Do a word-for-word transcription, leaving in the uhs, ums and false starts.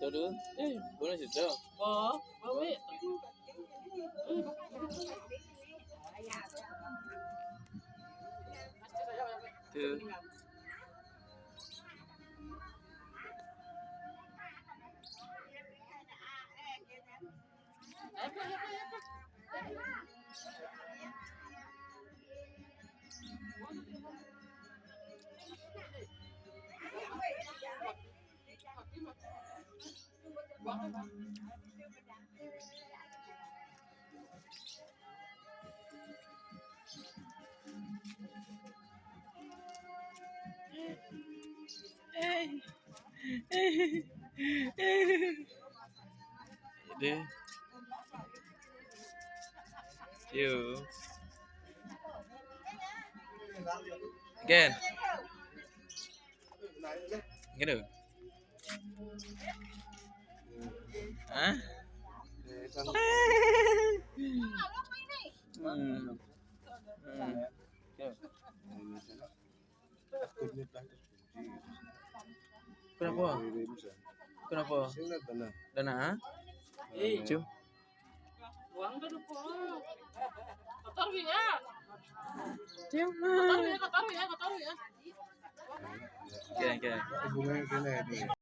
Aduh, eh, boleh situ. Oh, bawi. Tuh. Deh. Yuk. Gen. Gitu. Hah? Hmm. Hmm. Kenapa? Kenapa? Dana, ah? Cuk. Uang tuh lupa. Kotor ya. Cuk. Kotor ya, kotor ya, kotor ya. Oke, oke.